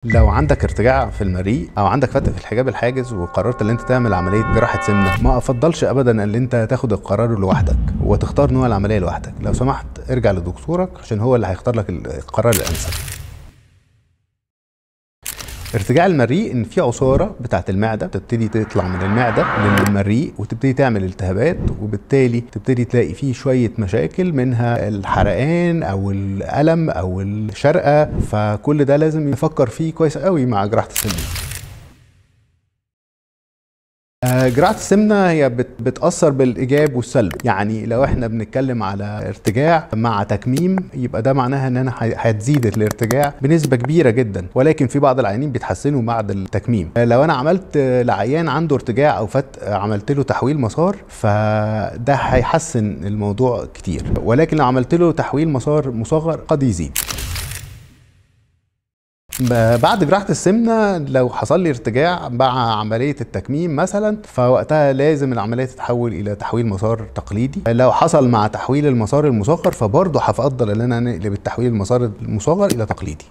لو عندك ارتجاع في المريء او عندك فتق في الحجاب الحاجز وقررت ان انت تعمل عملية جراحه سمنه، ما افضلش ابدا ان انت تاخد القرار لوحدك وتختار نوع العملية لوحدك. لو سمحت ارجع لدكتورك عشان هو اللي هيختار لك القرار الانسب. ارتجاع المريء ان في عصارة بتاعه المعدة تبتدي تطلع من المعدة للمريء وتبتدي تعمل التهابات، وبالتالي تبتدي تلاقي فيه شوية مشاكل منها الحرقان او الالم او الشرقه، فكل ده لازم نفكر فيه كويس قوي مع جراحه السمنة. جراحة السمنة هي بتأثر بالإيجاب والسلب، يعني لو احنا بنتكلم على ارتجاع مع تكميم يبقى ده معناها ان انا هتزيد الارتجاع بنسبة كبيرة جدا، ولكن في بعض العيانين بيتحسنوا بعد التكميم. لو انا عملت لعيان عنده ارتجاع او فتق عملت له تحويل مسار فده هيحسن الموضوع كتير، ولكن لو عملت له تحويل مسار مصغر قد يزيد. بعد جراحة السمنة لو حصل لي ارتجاع مع عملية التكميم مثلا فوقتها لازم العملية تتحول إلى تحويل مسار تقليدي. لو حصل مع تحويل المسار المصغر فبرضه هفضل إن أنا نقلب التحويل المسار المصغر إلى تقليدي.